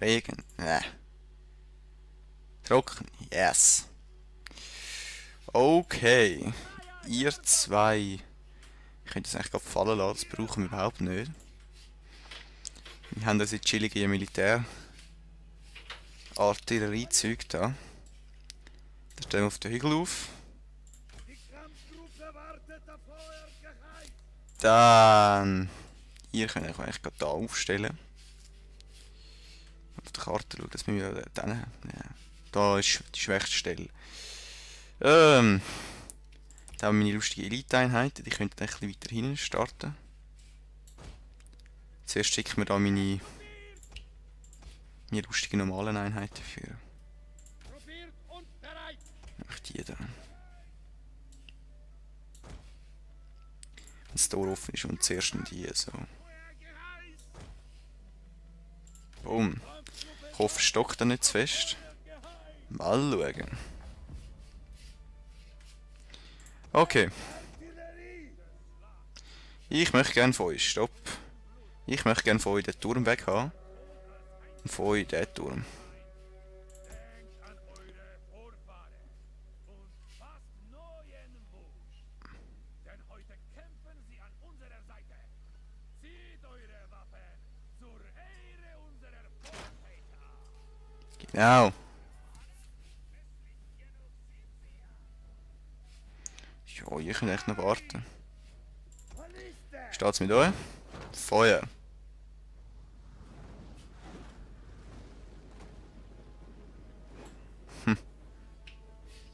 Regen. Trocken. Yes. Okay. Ihr zwei. Ich könnte das eigentlich gerade fallen lassen, das brauchen wir überhaupt nicht. Wir haben unsere chillige Militär-Artilleriezeug da. Da stellen wir auf den Hügel auf. Dann... Ihr könnt euch eigentlich gerade hier aufstellen. Auf der Karte schauen, dass wir dann... Ja. Da ist die schwächste Stelle. Da haben wir meine lustige Elite-Einheiten, die könnten ein bisschen weiter hinten starten. Zuerst schicken wir da meine lustigen normalen Einheiten für. Nämlich die da. Wenn das Tor offen ist und zuerst in die so. Boom. Ich hoffe, es stockt da nicht zu fest. Mal schauen. Okay. Ich möchte gerne von euch. Stopp. Ich möchte gerne von euch den Turm weg haben. Und von euch den Turm. Genau. Ja, ihr könnt echt noch warten. Steht's mit euch? Feuer.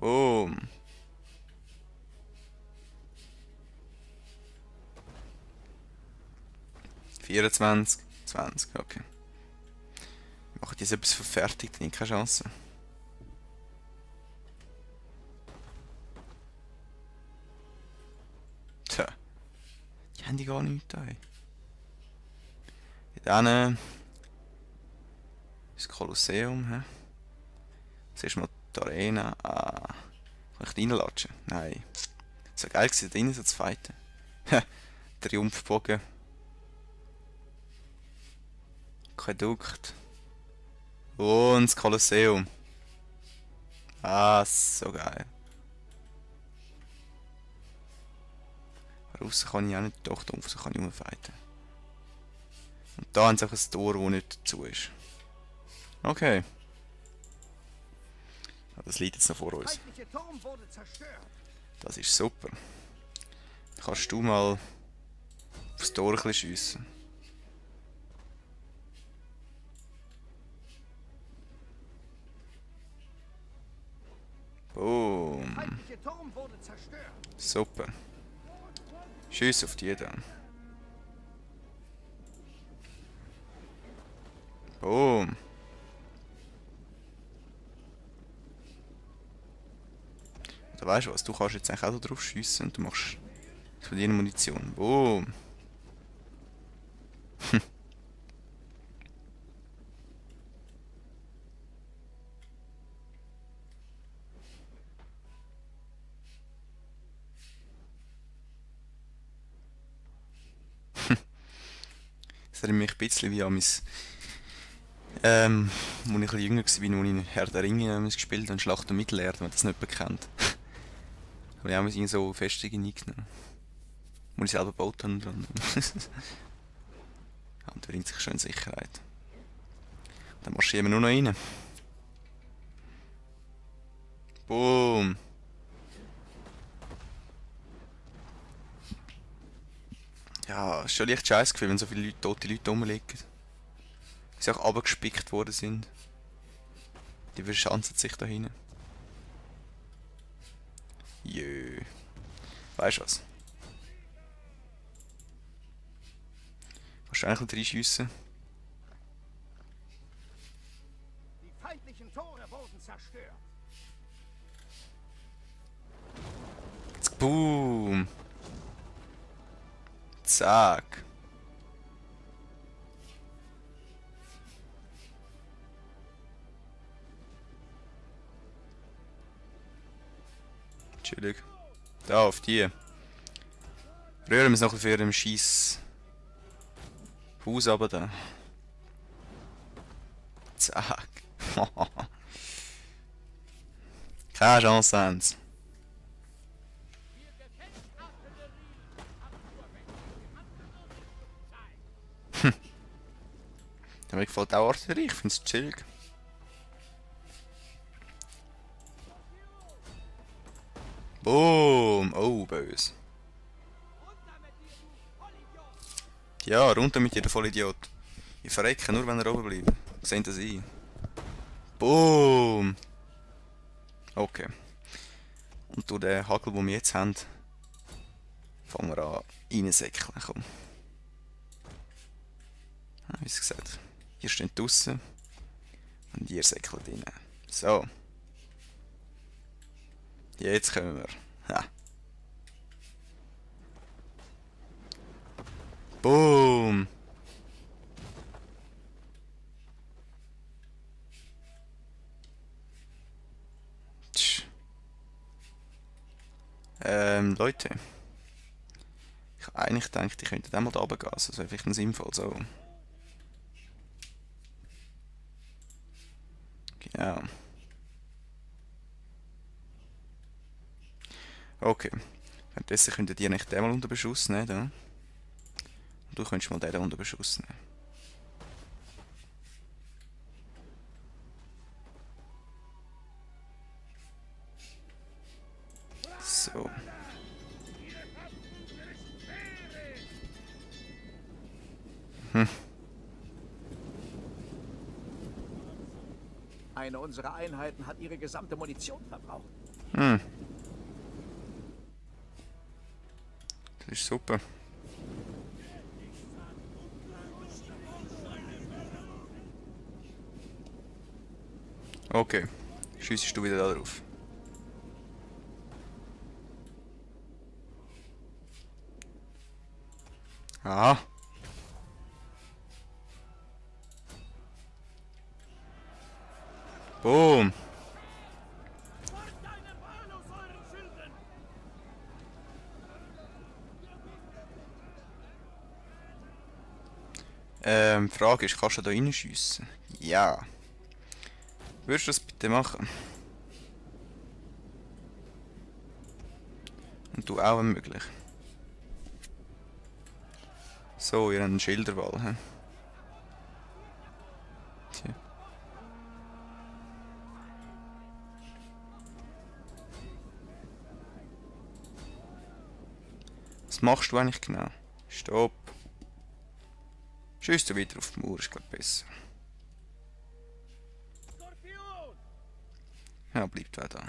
Boom. ...24, 20, okay. Macht jetzt etwas verfertigt, dann keine Chance. Tja. Die haben die gar nicht da. Dann... das Kolosseum, hä? Zuerst mal die Arena. Ah. Kann ich da reinlatschen? Nein. Es wäre geil gewesen, da drinnen so zu fighten. Triumphbogen. Aquädukt. Und das Kolosseum. Ah, so geil. Draussen kann ich auch nicht, doch, da kann ich rumfighten. Und da haben sie auch ein Tor, das nicht dazu ist. Okay. Das liegt jetzt noch vor uns. Das ist super. Dann kannst du mal aufs Tor ein bisschen schiessen. Boom. Super. Schiess auf die dann. Boom. Oder weißt du was, du kannst jetzt eigentlich auch drauf schiessen und du machst von dir Munition. Boom. Das erinnert mich ein bisschen wie an mein... als ich ein bisschen jünger war, als ich Herr der Ringe gespielt habe, Schlacht um Mittelerde, wenn man das nicht bekannt. Habe ich auch mit so Festungen eingenommen. Die ich selber gebaut habe. Und da bringt sich schön Sicherheit. Dann marschieren wir nur noch rein. Boom! Ja, ist schon leicht scheiß Gefühl, wenn so viele tote Leute rumliegen. Die auch runtergespickt worden sind. Die verschanzen sich da hinten. Jö. Weißt du was? Kannst du eigentlich reinschiessen? Die feindlichen Tore wurden zerstört. Boom! Zack! Chillig. Da, auf die. Rühren wir es noch für ihren Scheiss Haus runter da. Zack. Keine Chance haben sie. Mir gefällt auch Artillerie, ich finde es chillig. Boom! Oh, böse. Ja, runter mit dir, der Vollidiot. Ich verrecke nur, wenn er oben bleibt. Seht das ein? Boom! Okay. Und durch den Hagel, den wir jetzt haben, fangen wir an reinsäckeln. Komm. Wie gesagt, ihr steht draußen und ihr säckelt rein. So. Jetzt kommen wir. Ha. Boom! Leute. Ich habe eigentlich gedacht, ich könnte einmal da runtergehen. Also, das wäre vielleicht ein sinnvoll so. Genau. Okay. Währenddessen könntet ihr nicht den mal unter Beschuss nehmen. Da. Und du könntest mal den unter Beschuss nehmen. So. Eine unserer Einheiten hat ihre gesamte Munition verbraucht. Das ist super. Okay. Schiessest du wieder da drauf. Aha. Boom. Die Frage ist, kannst du da reinschiessen? Ja. Würdest du das bitte machen? Und du auch, wenn möglich. So, ihr habt einen Schilderwall. He? Tja. Was machst du eigentlich genau? Stopp. Schießt du wieder auf die Mauer, ist glaube ich besser. Ja, bleibt auch da.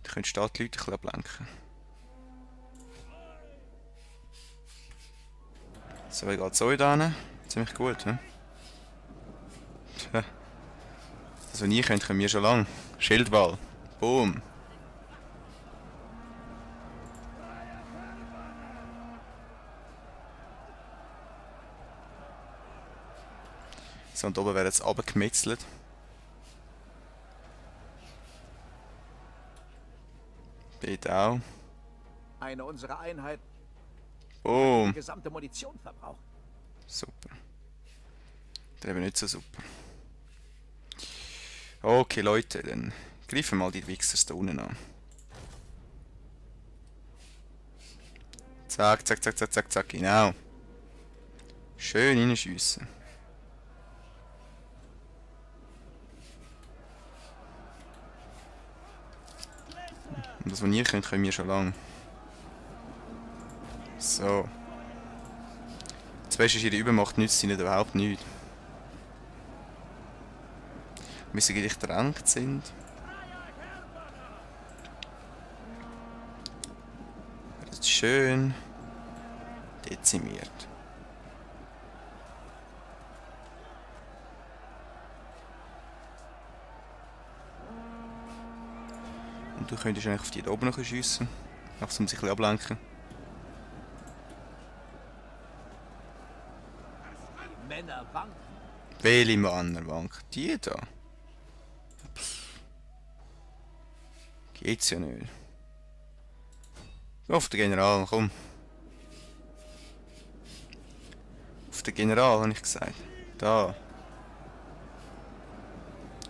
Du könntest da die Leute ein bisschen ablenken. So, wie geht es euch da hin? Ziemlich gut, he? Tja. Das, was ihr könnt, können wir schon lange. Schildwall. Boom. So, und oben werden jetzt runtergemetzelt. Bitte auch. Eine unserer Einheiten Boom. die gesamte Munition verbraucht. Super. Der eben nicht so super. Okay, Leute, dann greifen mal die Wichsers da unten an. Zack, zack, zack, zack, zack, zack, genau. Schön reinschiessen. Und das, was ihr könnt, können wir schon lange. So. Das Beste ist, ihre Übermacht nützt ihnen überhaupt nichts. Wie sie gleich gedrängt sind. Das ist schön dezimiert. Und du könntest eigentlich auf die da oben noch schiessen. Einfach um sich ein bisschen ablenken. Männer wanken. Welche Männerbank? Die da? Pff. Geht's ja nicht. Auf den General, komm. Auf den General, habe ich gesagt. Da.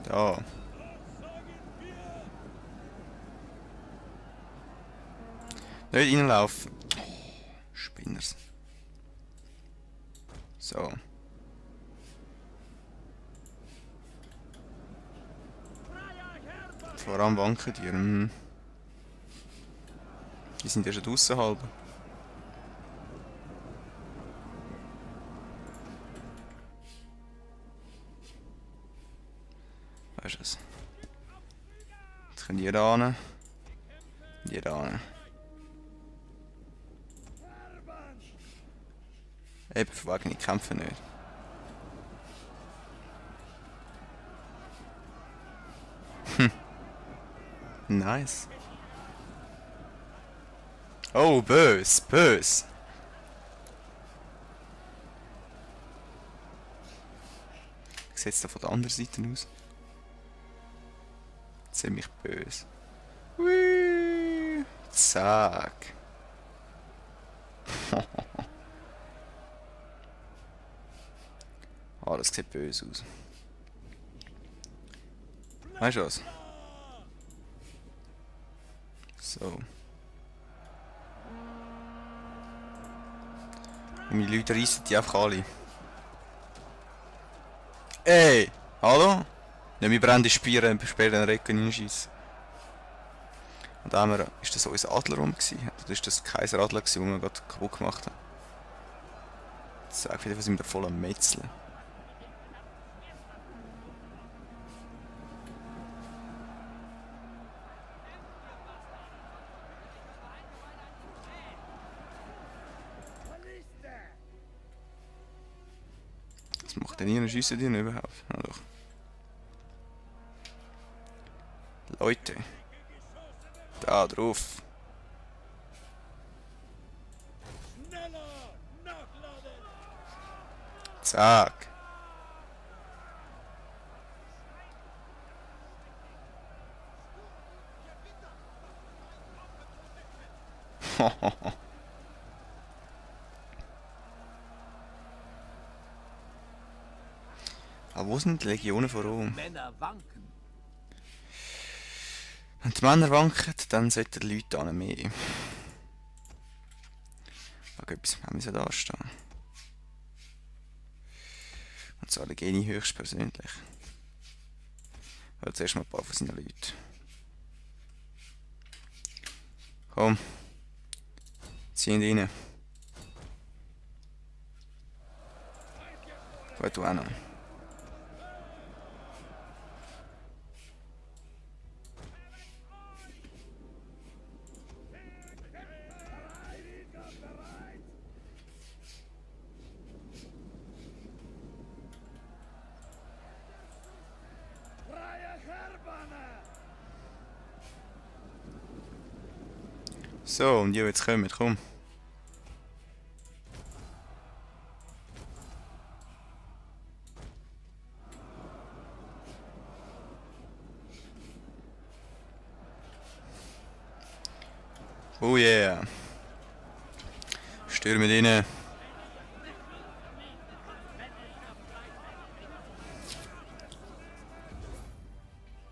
Da. Nicht reinlaufen. Oh, Spinners. So. Vor allem wanken die. Die sind ja schon draussen halb. Weißt du was? Jetzt können die da hin. Die da hin. Eben, von wegen, ich kämpfe nicht. Nice. Oh, bös, bös. Wie sieht es da von der anderen Seite aus? Ziemlich bös. Hui. Zack. Ah, das sieht böse aus. Weißt du was? So. Und meine Leute reissen die einfach alle. Ey! Hallo? Nicht mit brennenden Speeren in den Rücken reinschiessen. Und da haben wir, ist das unser Adler rum gewesen? Oder ist das Kaiser Adler gewesen, den wir gerade kaputt gemacht haben? Sag wieder, was sind wir da voll am Metzeln. Was macht denn ihr? Schiessen die denn überhaupt? Na doch. Leute. Da drauf. Zack. Aber wo sind die Legionen von Rom? Männer wanken. Wenn die Männer wanken, dann sollten die Leute an mehr. Wegen etwas haben wir da stehen. Und zwar Legeni höchstpersönlich. Also zuerst mal ein paar von seinen Leuten. Komm. Ziehen rein. Gut, du auch noch. So, und ihr jetzt kommt, komm. Oh yeah. Stürmen rein.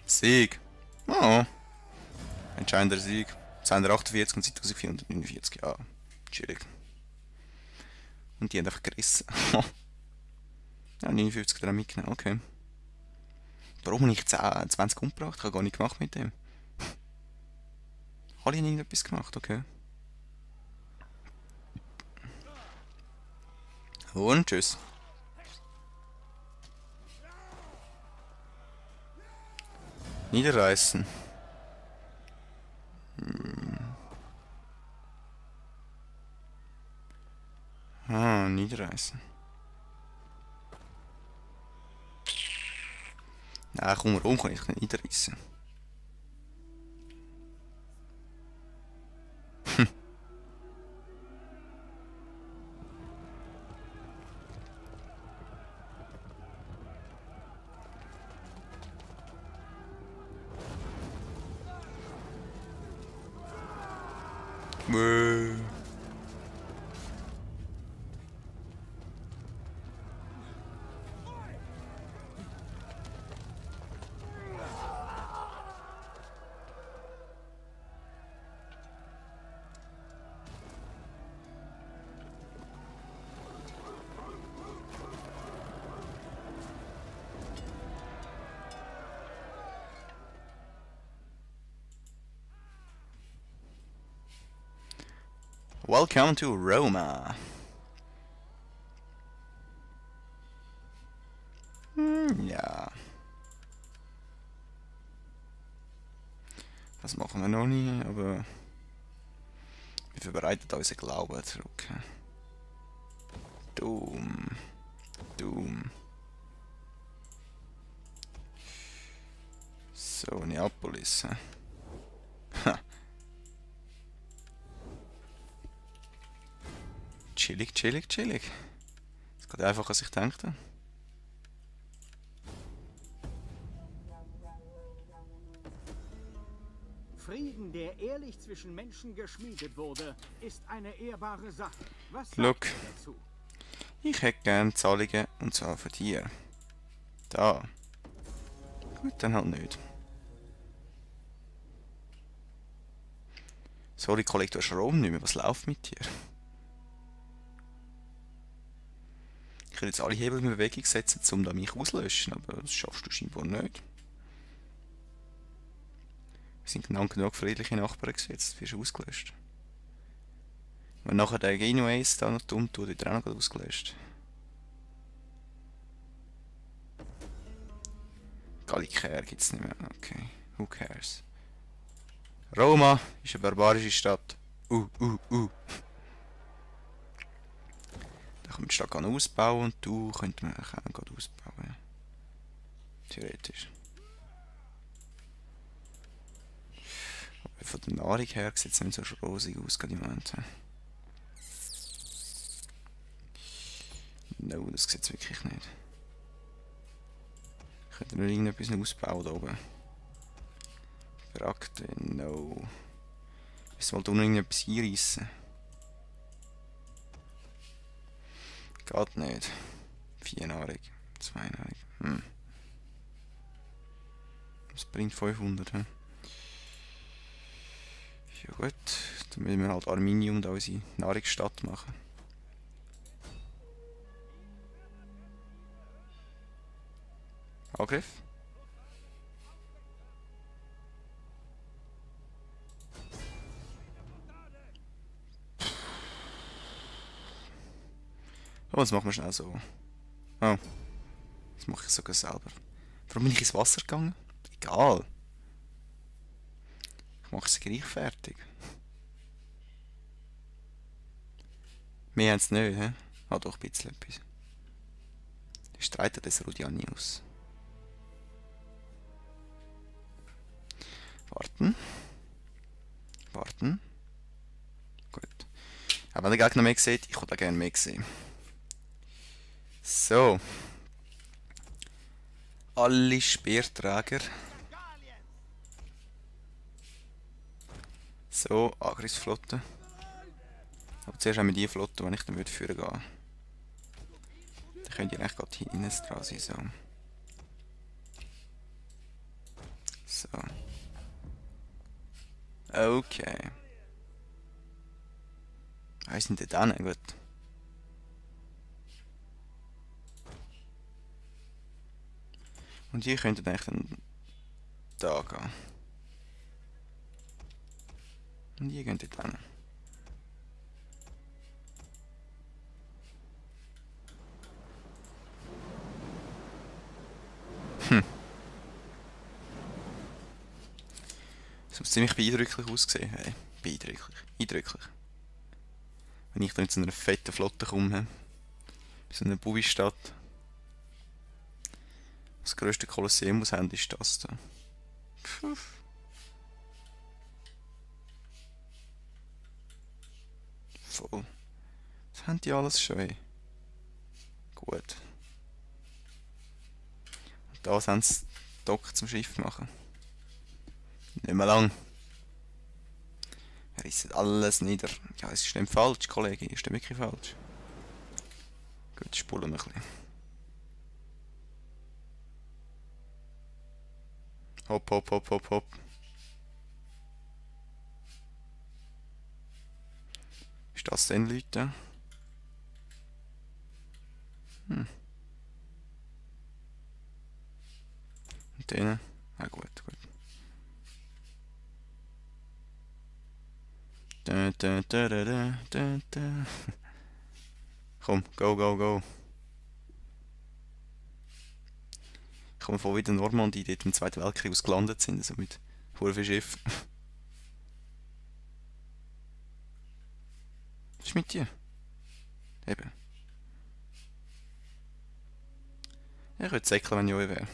Sieg. Oh. Entscheidender Sieg. 248 und 1449. Ja, chillig. Und die haben einfach gerissen. Ja, 59 daran mitgenommen, okay. Warum habe ich 10, 20 umgebracht? Ich habe gar nicht gemacht mit dem. Habe ich nicht etwas gemacht, okay. Und tschüss. Niederreißen. Ah, niederreißen. Nein, komm, Rom kann ich nicht niederreißen. Welcome to Roma. Ja. Das machen wir noch nie, aber wir verbreiten unseren Glauben zurück. Doom. Doom. So, Neapolis. Ha. Chillig, chillig, chillig. Es geht einfach, als ich dachte. Frieden, der ehrlich zwischen Menschen geschmiedet wurde, ist eine ehrbare Sache. Was sagt Look. ihr dazu? Ich hätte gern Zahlungen, und zwar von dir. Da. Gut, dann halt nicht. Sorry, Kollege, du hast Rom nicht mehr. Was läuft mit dir? Ich könnte jetzt alle Hebel in Bewegung setzen, um da mich auszulöschen, aber das schaffst du scheinbar nicht. Wir sind genau genug friedliche Nachbarn gesetzt, wirst du ausgelöscht. Wenn nachher der Genuace da noch dumm tut, wird er auch noch ausgelöscht. Gallicair gibt's nicht mehr. Okay, who cares? Roma ist eine barbarische Stadt. Da können wir die Stadt ausbauen und du könnten wir auch gerade ausbauen. Ja. Theoretisch. Aber von der Nahrung her sieht es nicht so rosig aus, gerade im Moment. No, das sieht es wirklich nicht. Könnte noch irgendetwas ausbauen da oben? Charakter, no. Müssen wir da noch irgendetwas einreissen? Geht nicht. 4 Nahrung, 2 Nahrung. Das bringt 500, hm? Ja gut, dann müssen wir halt Arminium da unsere Nahrungsstadt machen. Angriff. Oh, das machen wir schnell so. Oh, das mache ich sogar selber. Warum bin ich ins Wasser gegangen? Egal. Ich mache es gleich fertig. Wir haben es nicht, hä? Ah, doch ein bisschen etwas. Die Streiter des Rodianius. Warten. Warten. Gut. Aber wenn der Gegner mehr sieht, ich würde auch gerne mehr sehen. So. Alle Speerträger. So, Angriffsflotte. Aber zuerst haben wir die Flotte, die ich dann führen gehen. Dann könnt ihr eigentlich gerade hier rein dran sein. So. So. Okay. Ah, sind die da? Gut. Und hier könntet eigentlich dann da gehen. Und hier könnt ihr dann. Das muss ziemlich beeindruckend aussehen. Hey, beeindruckend. Eindrücklich. Wenn ich da mit so einer fetten Flotte komme. Bei so einer Bubi-Stadt. Das grösste Kolosseum, das haben, ist das da. Puff. Voll. Das haben die alles schon. Ey. Gut. Und das haben sie Dock zum Schiff machen. Nicht mehr lang. Er ist alles nieder. Ja, es ist nicht falsch, Kollege. Es ist nicht wirklich falsch. Gut, spulen wir ein bisschen. Hopp, hopp, hopp, hopp, hopp. Ist das denn, Leute? Und denen? Ah, gut, gut. dun, dun, dun, dun, dun. Komm, go, go, go. Ich komme vor wie der Normandie, dort im Zweiten Weltkrieg, wo sie gelandet sind, also mit hure viel Schiff. Was ist mit dir? Eben. Ich würde säckeln, wenn ich euch wäre.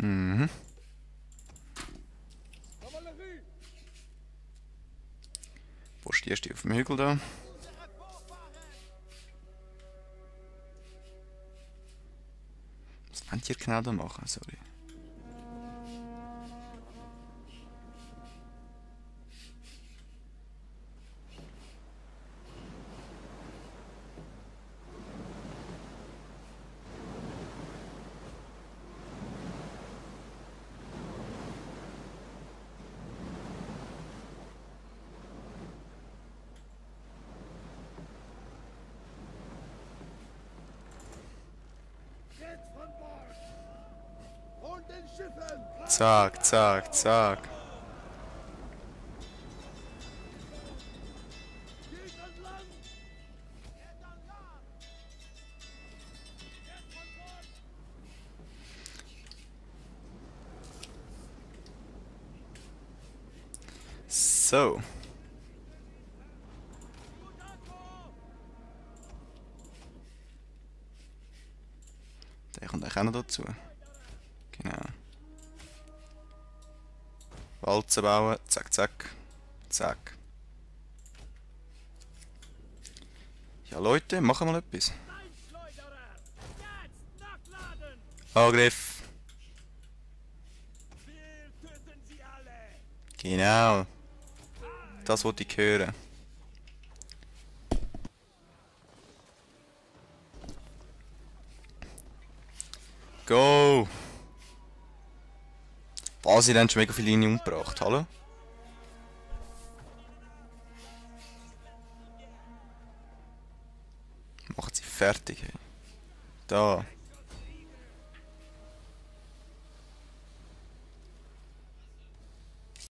Mhm. Postierst du auf dem Hügel da? Was wollt ihr genau da machen? Sorry. Geht von Bord! Holt den Schiffen! Zack, zack, zack. Geht an Land! Geht an Land! Geht von Bord! So. Der kommt eigentlich auch noch dazu. Genau. Walzen bauen, zack, zack, zack. Ja Leute, machen wir mal etwas. Steinschleuderer! Jetzt nachladen! Angriff. Wir töten sie alle! Genau. Das wollte ich hören. Go! Was, ihr habt schon mega viele Linien umgebracht, hallo? Macht sie fertig, hey. Da.